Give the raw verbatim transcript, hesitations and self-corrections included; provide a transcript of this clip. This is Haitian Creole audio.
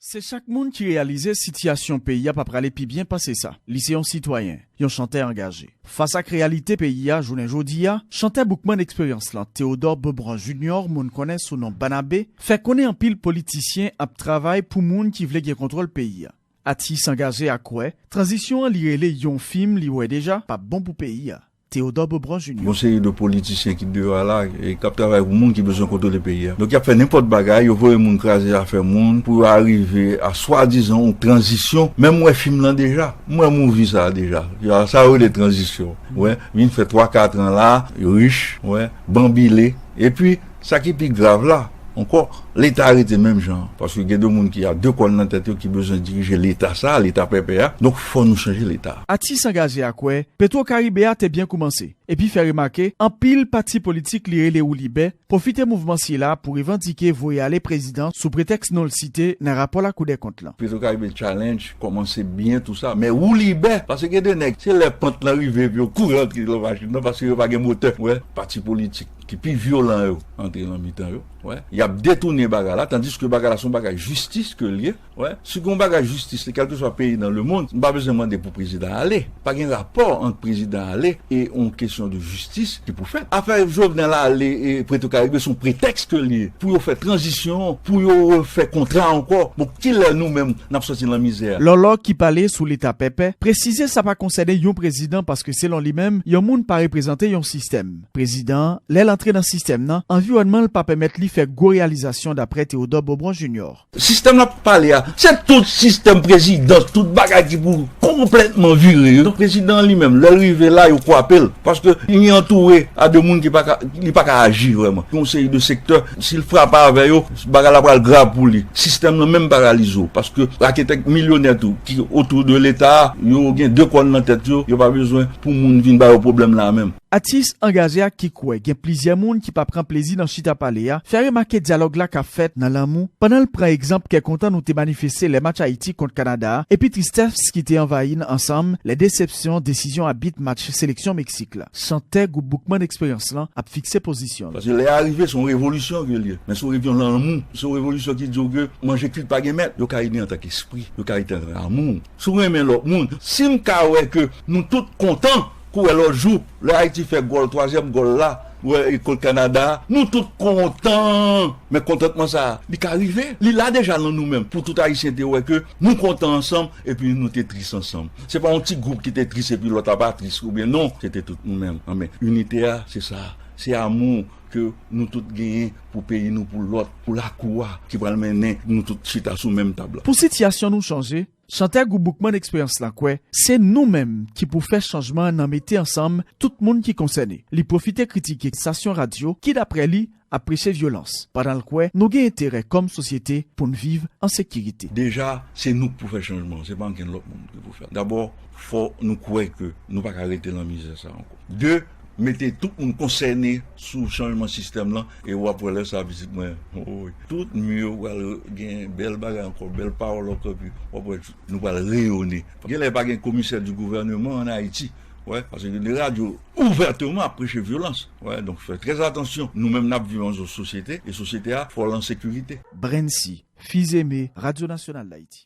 Se chak moun ki reyalize sitiyasyon peyi a pa prale pi byen pase sa. Li se yon sitwayen, yon chantè angaje. Fas ak reyalite peyi a jounen jodi a, chantè Boukman Eksperyans lan, Théodore Beaubrun Junior, moun konnen sou non Banabe, fè konnen anpil politisyen ap travay pou moun ki vle gen kontwòl peyi a. Atis angaje a kwè, tranzisyon an li rele yon fim li wè deja p ap bon pou peyi a. Théodore Beaubrun Junior. Gon seri de politisyen ki deyò a la, e k ap travay pou moun ki bezwen kontwole peyi a. Donk, y ap fè nenpòt bagay, yo voye moun kraze afè moun pou yo arive a swadizan yon tranzisyon. Men m wè fim lan deja, m wè movie sa a deja. Ya, sa yo rele tranzisyon. Wè, vin fè twa katran la, yo rich, wè, banbile. Epi, sa ki pi grav la, ankò, Leta rete menm jan an, paske gen de moun ki a de kòn nan tèt yo ki bezwen dirije Leta sa a, Leta pèpè a. Donk, fò nou chanje Leta a. Atis angaje a kwè Petwo Karibe a te byen koumanse, epi fè remake anpil pati politik li rele woulibè pwofite mouvman sila pou revandike voye ale prezidan sou pretèks non l site nan rapò Lakoudèkont lan. Petwo Karibe Challenge kòmanse byen tou sa, men woulibè, paske gen de nèg, se lè pant lan rive epi yo kouri antre nan machin nan paske yo pa gen motè. Wè, pati politik ki pi vyolan yo antre nan mitan yo. Wè, y ap detounen bagay la, tandiske bagay la se yon bagay jistis ke l ye. Wè, si gen yon bagay jistis, kèlkeswa peyi nan lemonn, m pa bezwen mande pou prezidan ale. Pa gen rapò ant prezidan ale e yon kesyon de jistis ki pou fèt. Afè Jovenel ale e Petwo Karibe se yon pretèks ke l ye pou yo fè tranzisyon, pou yo refè kontra ankò. Bon, kilè nou menm n ap sòti nan mizè a? Lòlò ki pale sou Leta pèpè, presize sa pa konsène yon prezidan paske selon li menm, yon moun pa reprezante yon sistèm. Prezidan an, lè l antre nan sistèm nan, anviwònman l pa pèmèt li fè gwo reyalizasyon, daprè Théodore Beaubrun Junior. Sistèm n ap pale a, se tout sistèm prezidans, tout bagay ki pou konplètman vire yo. Donk, prezidan an li menm, lè l rive la, yo kwape l. Paske li antoure a de moun ki pa ka, li pa ka aji vrèman. Yon seri de sektè, si l frape avè yo, bagay la pral grav pou li. Sistèm nan menm paralize w. Paske raketè milyonè tou, ki otou de Leta a, yo gen de kòn nan tèt yo, yo pa bezwen pou moun vin ba yo pwoblèm la menm. Atis angaje a ki kwè gen plizyè moun ki pa pran plezi nan chita pale a, fè remake dyalòg la ka fèt nan lanmou, pandan l pran egzanp kè kontan nou te manifeste lè match Ayiti kont Kanada a, epi tristès ki te anvayi n ansanm lè desepsyon desizyon abit match seleksyon Meksik la. Chantè gwoup Boukman Eksperyans lan ap fikse pozisyon l. Paske lè a rive, se yon revolisyon ke l ye. Men se yon revolisyon lanmou, se yon revolisyon ki di w ke manje kwit pa gen mèt. Yo ka ede antanke espri, yo ka ede antanke amou. Si w renmen lòt moun, si m ka wè ke nou tout kontan, kourè lòt jou, lè Ayiti fè gòl, twazyèm gòl la, wè, e kont Kanada a, nou tout kontan. Men kontantman sa a, li ka rive. Li la deja nan nou menm. Pou tout Ayisyen te wè ke nou kontan ansanm, epi nou te tris ansanm. Se pa yon ti gwoup ki te tris epi lòt la pa tris, oubyen non, se te tout nou menm. Men inite a, se sa. Se amou ke nou tout genyen pou peyi nou, pou lòt, pou lakou a, ki pral mennen nou tout chita sou menm tab la. Pou sitiyasyon nou chanje, chantè gwoup Boukman Eksperyans lan kwè se nou menm ki pou fè chanjman an nan mete ansanm tout moun ki konsène. Li pwofite kritike estasyon radyo ki, daprè li, ap preche vyolans, pandan l kwè nou gen enterè kòm sosyete pou n viv an sekirite. Deja, se nou k pou fè chanjman an, se pa ankenn lòt moun ki pou fè l. Dabò, fò nou kwè ke nou pa ka rete nan mizè sa ankò. De, mete tout moun konsène sou chanjman sistèm lan, e w ap wè lè sa pitit mwen. Woy. Tout mi yo pral gen bèl bagay ankò, bèl pawòl ankò, epi w ap wè nou pral reyone. Genlè pa gen komisè di gouvèneman ann Ayiti. Wè, paske de radyo ouvèteman ap preche vyolans. Wè, donk fè trè atansyon. Nou menm n ap viv nan yon sosyete, e sosyete a, fò l an sekirite. Brency Fils-Aimé, Radyo Nasyonal d Ayiti.